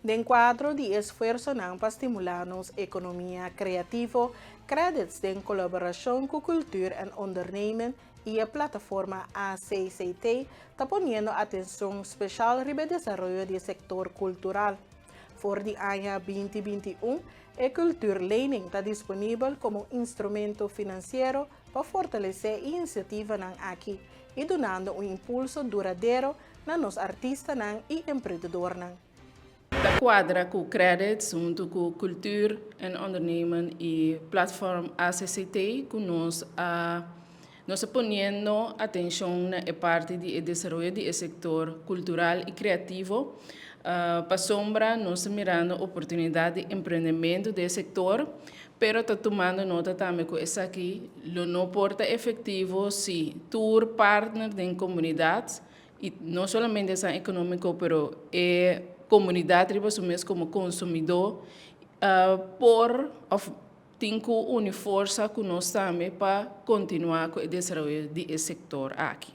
Den kuadro di esfuersonan pa stimulá nos ekonomia kreativo, Qredits den kolaborashon ku Cultuur en Ondernemen i e plataforma ACCT ta poniendo atenshon speshal riba e desaroyo di e sektor kultural. For di aña 2021, e Cultuurlening ta disponibel komo instrumento finansiero pa fortalesé e inisiativanan aki i dunando un impulso duradero na nos artistanan i emprendedornan. Ta kuadra ku Qredits huntu ku Cultuur en Ondernemen i Platform ACCT ku nos a nos a poniendo atenshon na e parti di e desaroyo di e sektor kultural i kreativo pasobra nos ta mirando oportunidat di emprendementu den e sektor, pero ta tumando nota tambe ku esaki lo no por ta efektivo si tur partner den komunidat i no solamente esnan ekonómiko pero e komunidat riba su mes komo konsumidó por òf tin ku uni forsa ku nos tambe pa kontinuá ku e desaroyo di e sektor aki.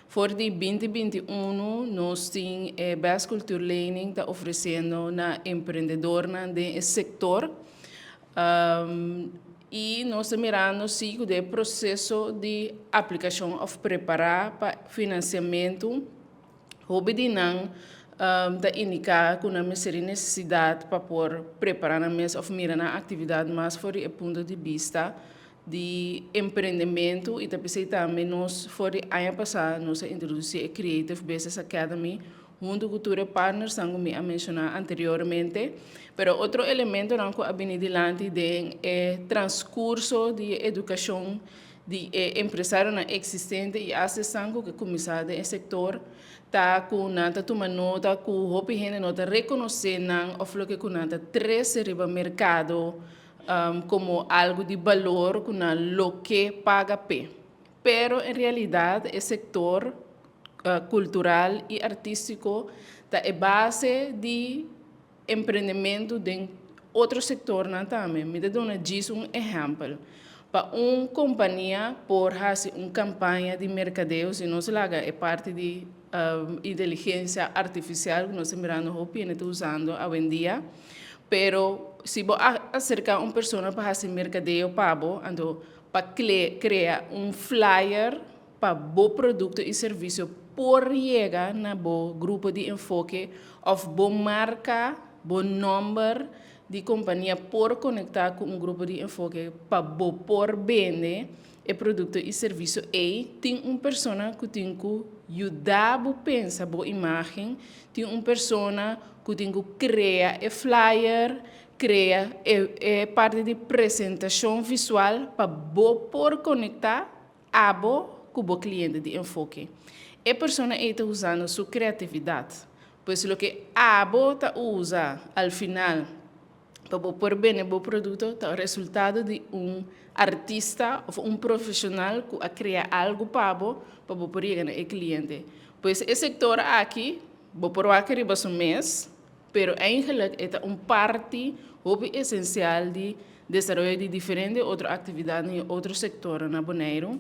For di 2021 nos tin e BES Cultuurlening ta ofresiendo na emprendedornan den e sektor i nos ta mirando si ku den e proseso di aplikashon òf prepará pa finansiamentu hopi di nan ta indiká ku nan mester di nesesidat pa por prepará nan mes òf mira nan aktividat mas for di e punto di bista di emprendementu i ta p'esei tambe nos for di aña pasá nos a introdusí e Creative Business Academy huntu ku tur e partnersnan ku mi a menshoná anteriormente. Pero otro elementonan ku a bini dilanti den e transkurso di e edukashon di e empresarionan eksistente i asta esnan ku ke kuminsá den e sektor ta ku nan ta tuma nota ku hopi hende no ta rekonosé nan òf loke ku nan ta trese riba merkado komo algu di balor ku nan lo ke paga p'e. Pero en realidat e sektor kultural i artístiko ta e base di emprendementu den otro sektornan tambe. Mi ta duna djis un ehèmpel. Pa un kompania por hasi un kampaña di merkadeo, si nos laga e parti di inteligensia artifisial ku nos ta mirando hopi hende ta usando awendia, pero si bo a aserká un persona pa hasi merkadeo pa bo, anto pa krea un flyer pa bo produkto i servisio por yega na bo grupo di enfoke òf bo marka, bo nòmber di kompania por konektá ku un grupo di enfoke pa bo por bende e produkto i servisio ei, tin un persona ku tin ku yuda bo pensa bo imágen, tin un persona ku tin ku krea e flyer, krea e parti di presentashon visual pa bo por konektá abo ku bo kliente di enfoke. E persona ei ta usando su kreatividat. Pues loke abo ta usa al final pa bo por bende bo produkto ta resultado di un artista òf un profeshonal ku a krea algu pa bo pa bo por yega na e kliente. Pues e sektor aki bo por wak riba su mes, pero eigenlijk e ta un parti hopi esensial di desaroyo di diferente otro aktividatnan i otro sektornan na Boneiru.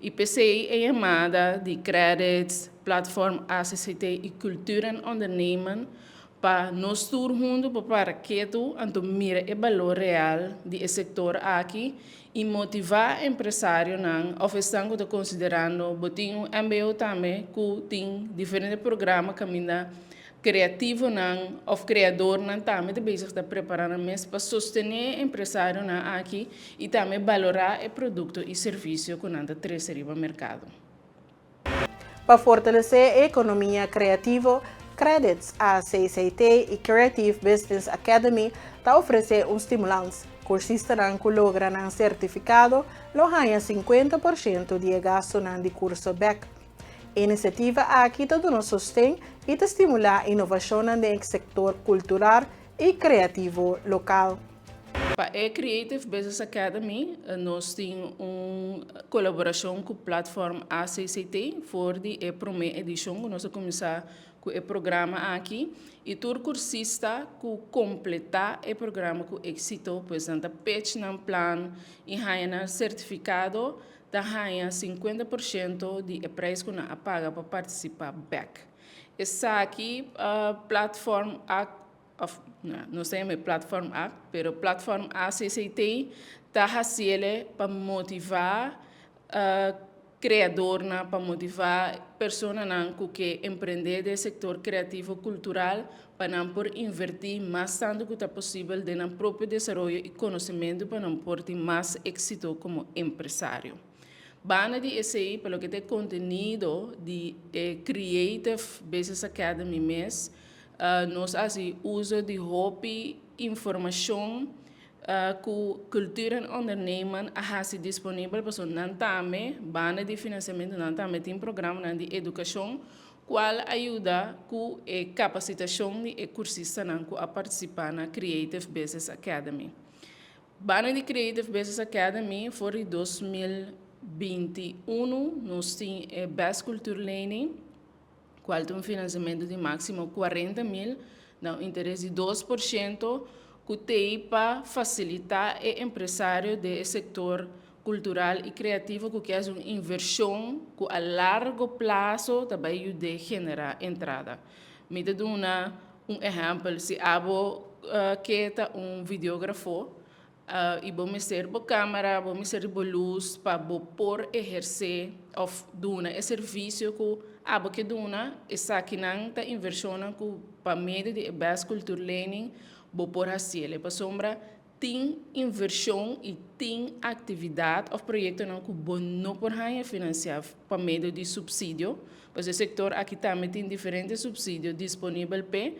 I p'esei e yamada di Qredits, Platform ACCT i Cultuur en Ondernemen pa nos tur huntu por para ketu anto mira e balor real di e sektor aki i motivá empresarionan òf esnan ku ta konsiderando bo tin un mbo tambe ku tin diferente programa kaminda kreativonan òf kreadornan tambe ta bezig ta prepará nan mes pa sostené e empresarionan aki i tambe balorá e produkto i servisio ku nan ta trese riba merkado. Pa fortalesé e ekonomia kreativo, Qredits, ACCT i Creative Business Academy ta ofresé un stimulans. Kursistanan ku logra nan sertifikado lo haña 50% di e gastunan di kurso bèk. E inisiativa aki ta duna sosten i ta stimulá inovashonnan den e sektor kultural i kreativo lokal. Pa e Creative Business Academy nos tin un kolaborashon ku Platform ACCT for di e promé edishon ku nos a kuminsá ku e programa aki i tur kursista ku kompletá e programa ku éksito pues nan ta pitch nan plan i haña nan sertifikado ta haña 50% di e preis ku nan a paga pa partisipá bèk. Esaki Platform a. òf nos ta yama e Platform Act, pero Platform ACCT ta hasiele pa motivá kreadornan, pa motivá personanan ku ke emprendé den e sektor kreativo kultural pa nan por invertí mas tantu ku ta posibel den nan propio desaroyo i konosementu pa nan por tin mas éksito komo empresario. Banda di esei, pa loke ta e kontenido di e Creative Business Academy mes, nos a hasi uso di hopi informashon ku Cultuur en Ondernemen a hasi disponibel pasobra nan tambe, banda di finansiamentu, nan tambe tin programanan di edukashon kual a yuda ku e kapasitashon di e kursistanan ku a partisipá na Creative Business Academy. Banda di Creative Business Academy for di 2021 nos tin e Best Cultuurlening, kual ta un finansiamentu di máksimo 40.000 na un interes di 2% ku t'ei pa fasilitá e empresario den e sektor kultural i kreativo ku ke hasi un invershon ku a largo plaso ta bai yud'é generá entrada. Mi ta duna un ehèmpel, si abo ke ta un videografo i bo mester bo kámara, bo mester di bo lus pa bo por ehersé òf duna e servisio ku abo ke duna, esakinan ta invershonnan ku pa medio di e Best Cultuurlening bo por hasiel. Pasobra tin invershon i tin aktividat òf proyektonan ku bo no por haña finansiá pa medio di supsidio, pasobra e sektor aki tambe tin diferente supsidio disponibel p'e.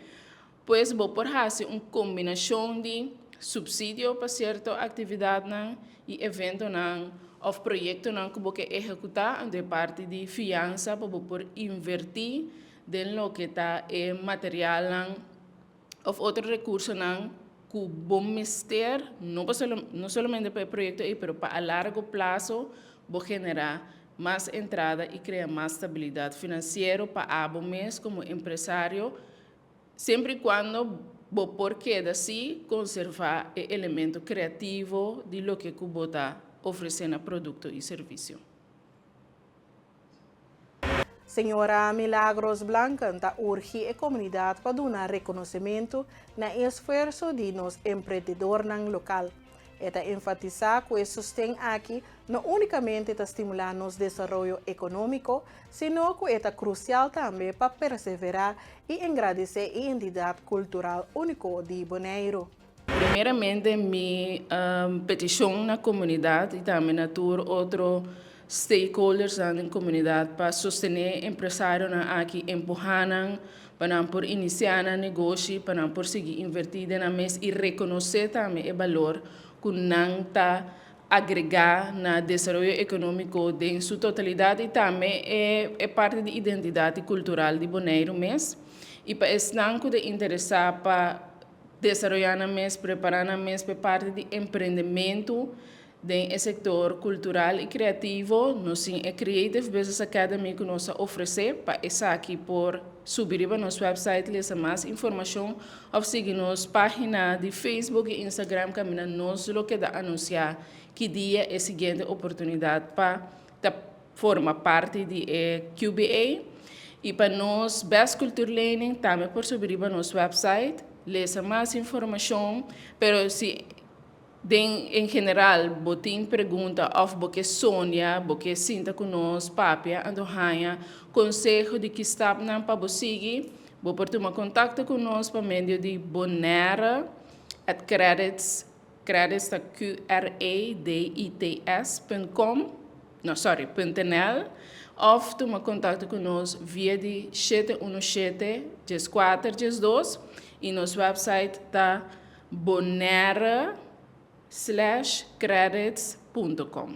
Pues bo por hasi un kombinashon di supsidio pa sierto aktividatnan i eventonan òf proyektonan ku bo ke ehekutá, anto e parti di fiansa pa bo por invertí den loke ta e materialnan òf otro rekursonan ku bo mester, no pa no solamente pa e proyekto ei, pero pa a largo plaso bo generá mas entrada i krea mas stabilidat finansiero pa abo mes komo empresario. Semper i kuando bo por keda si konservá e elemento kreativo di loke ku bo ta ofresé na produkto i servisio. Señora Milagros Blanken ta urgi e komunidat pa duna rekonosementu na e esfuerso di nos emprendedornan lokal. E ta enfatisá ku e sosten aki no únikamente ta stimulá nos desaroyo ekonómiko, sino ku e ta krusial tambe pa perseverá i engrandesé e identidat kultural úniko di Boneiru. Primeramente mi petishon na komunidat i tambe na tur otro stakeholdersnan den komunidat pa sostené e empresarionan aki, empuhá nan pa nan por inisiá nan negoshi, pa nan por sigui invertí den nan mes i rekonosé tambe e balor ku nan ta agregá na desaroyo ekonómiko den su totalidat i tambe e parti di identidat i kultural di Boneiru mes. I pa esnan ku ta interesá pa desaroyá nan mes, prepará nan mes pa e parti di emprendementu den e sektor kultural i kreativo, nos tin e Creative Business Academy ku nos ta ofresé. Pa esaki por subi riba nos wèpsait lesa mas informashon òf sigui nos página di Facebook i Instagram kaminda nos lo keda anunsiá ki dia e siguiente oportunidat pa ta forma parti di e QBA. I pa nos Best Cultuurlening tambe por subi riba nos wèpsait lesa mas informashon, pero si Den en general bo tin pregunta òf bo ke sonia, bo ke sinta ku nos papia anto haña konseho di ki stapnan pa bo sigui, bo por tuma kontakto ku nos pa medio di bonaire at qredits, qredits ta Q-R-E-D-I-T-S, punt com, no sorry, punt nl, òf tuma kontakto ku nos via di 717 14 12 i nos wèpsait ta Bonaire slash credits punto com.